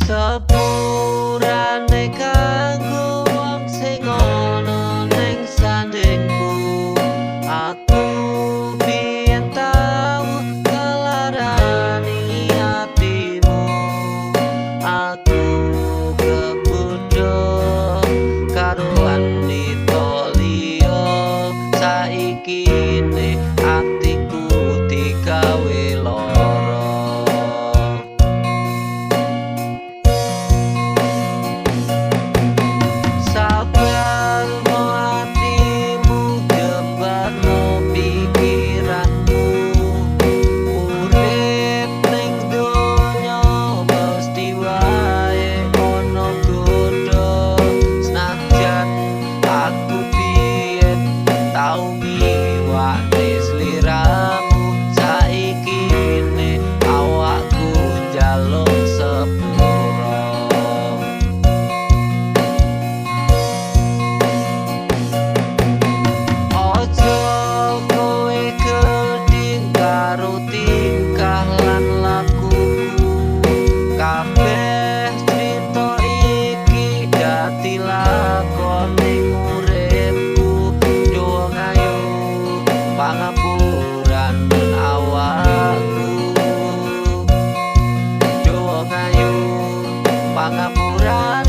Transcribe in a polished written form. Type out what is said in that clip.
Sepurane kanggo wong sing ana ning sandingku. Aku biyen tau ngelarani atimu. Aku kebodho karo wanita liya. Saiki ne atiku digawe lara. Sabarno atimu, jembarno pikiranmu. Urip ning donya mesti wae ana godha. Senajan aku biyen tau ngiwakne sliramu, saiki ne awakku njaluk sepura. Aja kowe gedhing karo tingkah lan lakuku. Kabeh crita iki dadi lakon ning uripku. Duh ayo pangapuranen awakku. Duh ayo pangapuranen.